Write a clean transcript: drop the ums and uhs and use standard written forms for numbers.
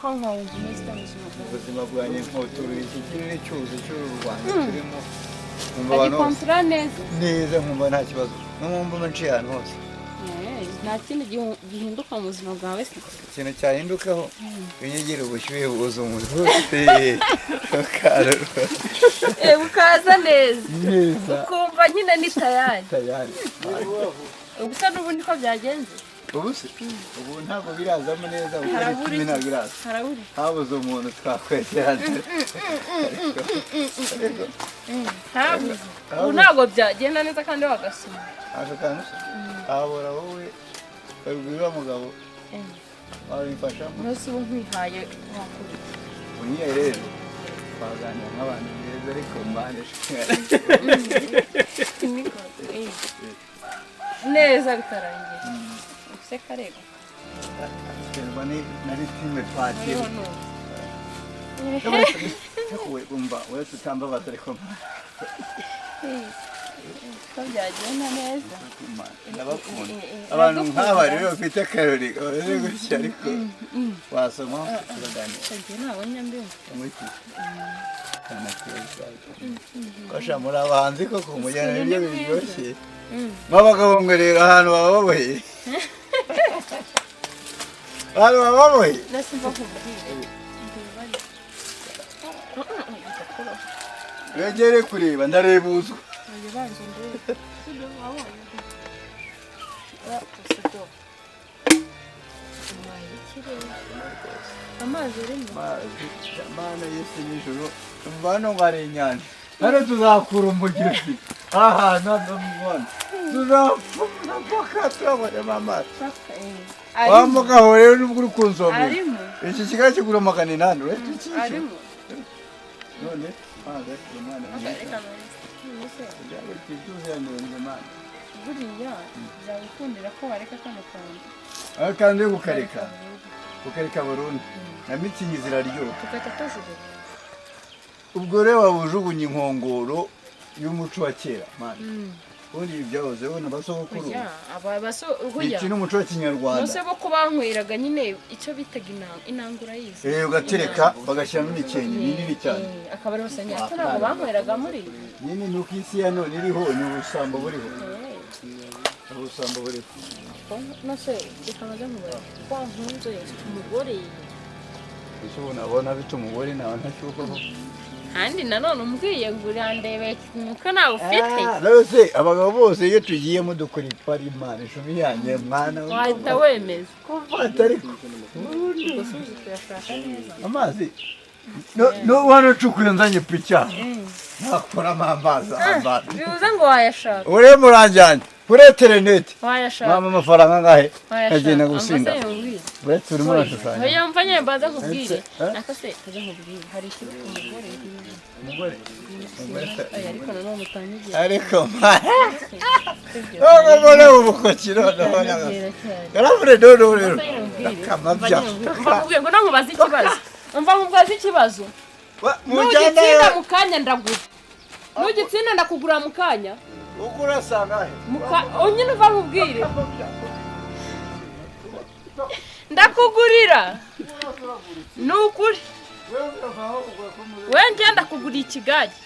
Ko nkumva umeze ute mu buzima bwawe? Ubuzima bwanjye nkoturuye iki kirere cyose cy'uru Rwanda turimo, nkumva abantu bose Agikontorora neza. Neza, nkumva nta kibazo, nkumva nciye ahantu hose. Nta kindi gihinduka mu buzima bwawe se? Ikintu cyahindukaho, iyo unyegera ubushyuhe buza umubiri wose ukarura. Bukaza neza. Neza. Ukumva nyine ni tayari. Tayari. Ubusa n'ubundi ko byagenze. Ubu se ubu ntabwo birazamo neza kuko ari Harabura 10 iki? Ntabwo biraza. Harabura. Habuze umuntu twakwegerana. Habuze ubu, ntabwo byagenda neza kandi wagasoma. Aka kantu se habura wowe, babwira mugabo wabimfashamo. Umunsi ubu nkwihaye wakora iki? Unyiye rero twaganira nk'abantu beza, ariko mbane. Neza bikarangira use karego. Terwa na rythme twagiye. Hariho n'ubu. We umva, uretse utambabaza, ariko Ko byagenda neza. Ndabakunda abantu nk'aba rero bafite akarori bameze gutya, ariko wasoma tukaganira. Icyo ntabwo nyambiwe. Umuti kasha muri abahanzi koko mujyana ibiryo biryoshye nk'abagabo ngo rero ahantu baba baboheye, ahantu baba baboheye. Nasi mva nkubwire. Wegere kureba, ndareba uzwa. Oya, banza ndebe. Sibyo wabonye? Sibyo. Ubaye ikirere. Amazi arimo. Amazi, Mana y'isi n'ijuru, umva hano ngo hari inyanja, hano tuzakura umugezi, aha hantu hano tuzapfumura mpaka turabonemo amazi. Wa Arimo. mugabo rero, nubwo uri kunsomera, Arimo. iki kigali kigura 800, uretse iki. Arimo. None amazi akiri umwana mwiza. Reka none. Kugira ngo tuzuziranenge, Mana. Buriya byagukundira ko wareka kano kantu. Aho kandi ukareka, ukareka burundu na mitsingi ziraryoha. Tugahita tuzireka. Ubwo rero waba ujugunya inkongoro y'umuco wa kera, Mana. Ubundi ibi byahozeho na basogokuru. Oya, aba baso huya. Iki ni umuco wa kinyarwanda. Bose bo ko banyweraga nyine icyo bitaga inanga, inanga urayizi? Ugatereka bagashyiramo imikenke minini cyane. Akaba ari rusange, ariko ntabwo banyweraga muri. Nyine ni uko isi ya none iriho, ni ubusambo buriho, ubusambo buriho. Nose reka maze nkubare ko nkunze umugore. Ese ubu nabona afite umugore nawe ntashyukaho? Kandi nanone umbwiye ngo urandebeye ko nawe ufite. Rwose abagabo bose iyo tugiyemo dukora ipari, Imana ishumi yanjye mwana. Wahita wemeza. Kumfata ariko. Gusubiza tuyashaka neza. Amazi no hano ucukuye nzanye pica nakuramo amazi, amazi. Bivuze ngo wayashaka. Ure muranjyanye kuri interineti. Wayashaka. Mama, amafaranga angahe? Wayashaka. Nkagenda gusinda. Amase yumvise. Uretse urimo urashushanya. Oya, mva nyine mbanza nkubwire. Eh? Nako se kaza nkubwire, hari ikibazo umugore. Umugore, umugore. Oya, ariko nanone utanyigira. Ariko none mbona ubukoki noneho. Utanyegera cyane. Yarafure noneho rero. Mva nyine nkubwire. Akamabya. Mva nkubwire ngo nkubaze ikibazo, umva nkubaze ikibazo. Mujyana. Nugitsinda mu kanya ndagura, nugitsinda ndakugura mu kanya. Uko urasanga he? Nyine uva nkubwire, ndakugurira ni ukuri. We ngenda kugura ikigage.